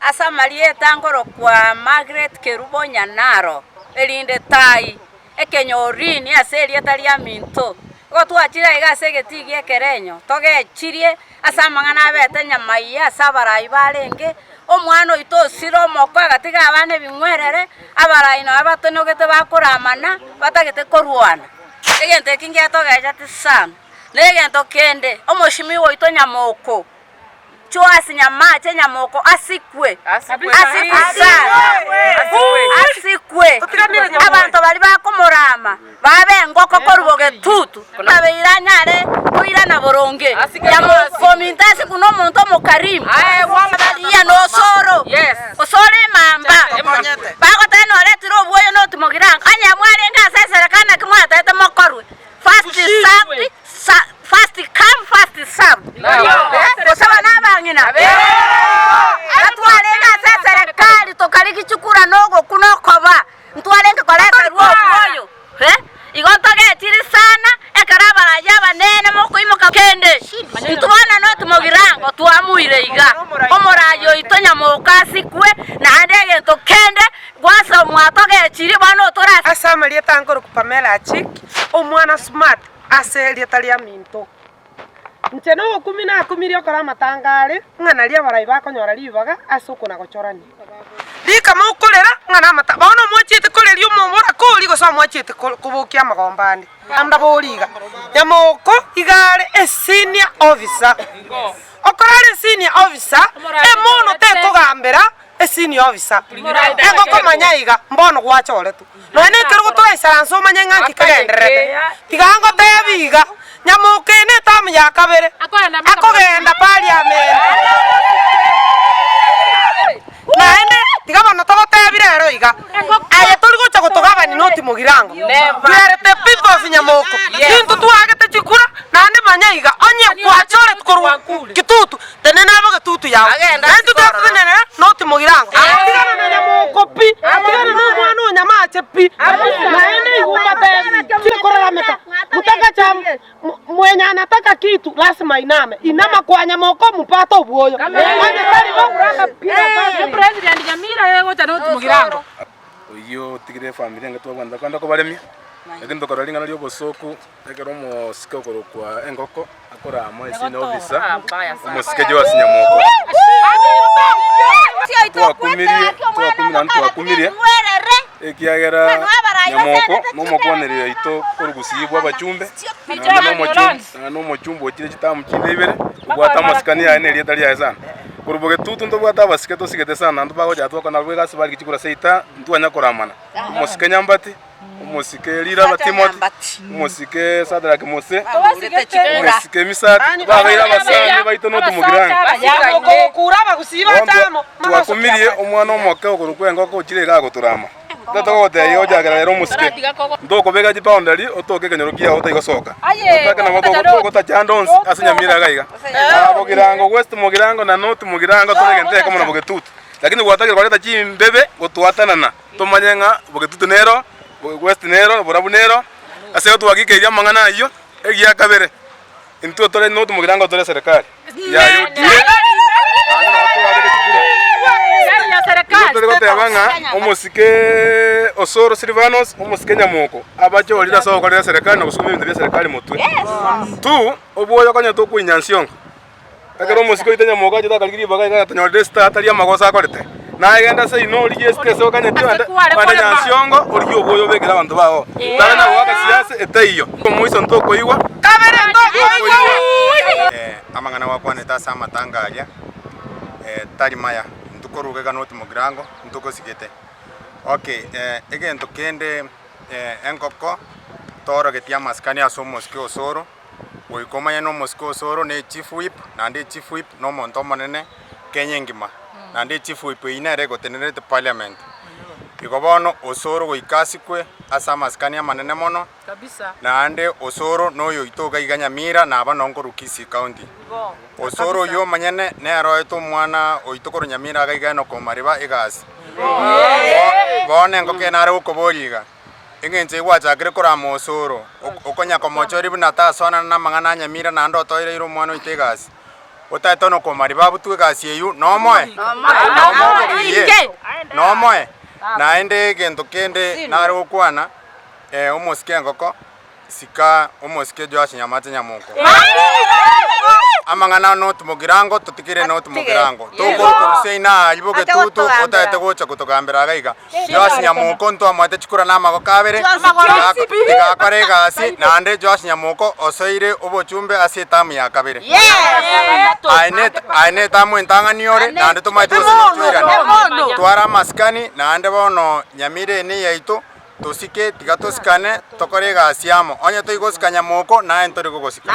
Ase amarieta nkorokwa Margaret Kerubo Nyanaro, erinde Tai, ekenyorini ase erieta riaminto. Igo twachire aiga ase egetii gi'ekerenyo, togechirie ase amang'ana abete nyamaiya ase abarai barenge, omwana oito osire omoko agatiga abana ebing'werere, abarai nabo batenogete bakoramana, batagete korwana. Egento eki ngiatogecheti sana. Na egento kende, omoshimiwa oito nyamoko, Joasi nyamache nyamoko asikwe, asikwe sana, asikwe. Abanto baria bakomorama babe engoko korwa bogetutu, nabeire anyare koirana boronge. Nyamoko ominto asikwe nomonto omokarimu, baria nosoro, osoro emamba, bagoteba noretire obwoyo notimogire ango. Onye mwarenge ase eserekari naki mwataete mokorwe? First served, first come, first served. Gose abana abang'ina? Gatwarenge ase eserekari tokarigia chikura na ogokwa na okoba, ntwarenge koreterwa obwoyo. Igo ntogechiri sana ekero abarayia abanene mokoimoka kende. Intwe bono notimogirango twamoire iga, omoraia oito nyamoka asikwe, naende egento kende gwase mwatogechirie bono otore ase. Ase amarieta nkorokwa Pamela Achik, omwana smart ase erieta ria minto. Inche nogokumi nakumirie okora amatanga are, ng'a nario abarai bakonyora ribaga ase okona-gochorania. Rikama okorera ng'a namata, bono omwachiete koreria omomura koria gose omwachiete kobokia amagomba ande. Ndabori iga, nyamoko iga are esenior officer, okora are esenior officer, emono tekogambera Esenior officer, engokomanya iga, mbono gwachoretwe. Nonya na ekerogo toraisaranse omanye ng'a nki kegendererete. Tiga ngotebi iga, nyamoka eye ne etamu ya kabere, akogenda parliament. Naende tiga bono togotebi rero iga, aye tori gocha gotogabani noti mogirango. We are the people of Nyamoko. Intwe twagete chikura, naende manya iga, onye gwachoretwe korwa Kitutu, Tenena abo getutu yao, na intwe togotenenera noti mogirango. Tigana na nyamoko pi, tigana nomwana o nyamache pi, naende igwa mbatebi, Tikorarameka, mutakacha mwenye anataka kitu lazima ainame, inama kwa nyamoko mupate obwoyo, onye tari bo. Oyio otigire efamiri enge twabwanete kogenda kobaremia, lakini tokarora ring'ana ria obosooku. Ekero omosike okorokwa engoko akorama ase inobisa, omosike Joasi Nyamoko. Twakumirie, twakumirie naende twakumirie, ekiagera Nyamoko nomokwaneri oito korwa gusii bwa abachumbe, naende nomochumbe naende nomochumbe ochire chitamu chinde ibere, obwate amasikani aye na erieta riaye sana. Korwa bogetutu ntobwate abasike tosigete sana naende bagochaka twakwana nabwo egasi barigia chikura seita, ntwanya koramana. Omosike Nyambati. Omosike Riraba Timothy, omosike Sadrack Mose, omosike Misaki, babeire abasani baito notomogirango. Bono twakumirie omwana omoke okorokwa engoko ochire iga agotorama. Tata togogotebia ochakera rero omosike, ntokobeka chiboundary otoke ekenyoro kiao otaigosoka. Otake nabo togotachanda onsi ase Nyamira iga iga. Aa Bogirango, West Mogirango na North Mogirango tore egento ekemo na Bogetutu. Lakini gwatagire koreta chimbebe gotwatanana. Tomanye ng'a bogetutu nero, west nero, borabu nero, ase igo twagikeirie amang'ana ayio, egia kabere, intwe tore not mogirango tore eserekari ya UDA, naende nabo twagete chikura. Igo tore goteba ng'a omosike Osoro Silvanus, omosike Nyamoko, abachorire ase ogokorera eserekari na gosukuma ebinto bia eserekari motwe. Two, obwoyo okonyete okoinyansia onga. Ekero omosike oito nyamoka achete akarigia ribaga iga agatonyorera esita atari amagoso akorete. Naye genda seino origie esita ase okanyeti ogende ogende nyansiongo origie obwoyo obekere abanto bao. Tari na goaka siasa etaiyo. Omoiso ntokoigwa ntokoigwa. Amang'ana gwakwanete ase amatanga aria tari maya, intwe korwa iga not mogirango ntogosigete. Okay, egento kende engoko torogetie amasikani ase omosike osoro. Goika omanye nomosike osoro ne echief whip, naende echief whip nomonto omonene Kenya engima, naende echief whip eyio nere egotenerete parliament. Igo bono osoro goika asikwe ase amasikani amanene mono, naende osoro noyoito iga iga Nyamira naba nonye nkorwa Kisii county. Osoro oyio omonyene nere oete omwana oito korwa Nyamira iga iga Enock Omariba egasi. Bono engoko eye nare gokoboria iga. Engencho eyio gwachakire korama osoro, okonya komochoria buna tasoanana namang'ana a nyamira naende otoireire omwana oito egasi. Otaete one okomari babutwe egasi eywo, nomoe? Nomoe obogiye? Nomoe? Naende egento kende nare gokwana, omosike engoko, sika omosike Joash Nyamache Nyamonko. Amang'ana North Mugirango totigere North Mugirango. Tokorwa seino aria bogetutu otaete gocha gotogambera iga iga. Joash Nyamonko ntwamoete chikura na amagoko abere, tiga akore egasi naende Joash Nyamonko osoire obochumbe ase etamu ya kabere. Aye ne aye ne etamu entang'ani ore naende tomaete gose notwairane. Twara amasikani naende bono Nyamira eye neyaito. Tosike, tiga tosikane, tokore egasi amo. Onye toigosika nyamoko, naye ntori gogosika.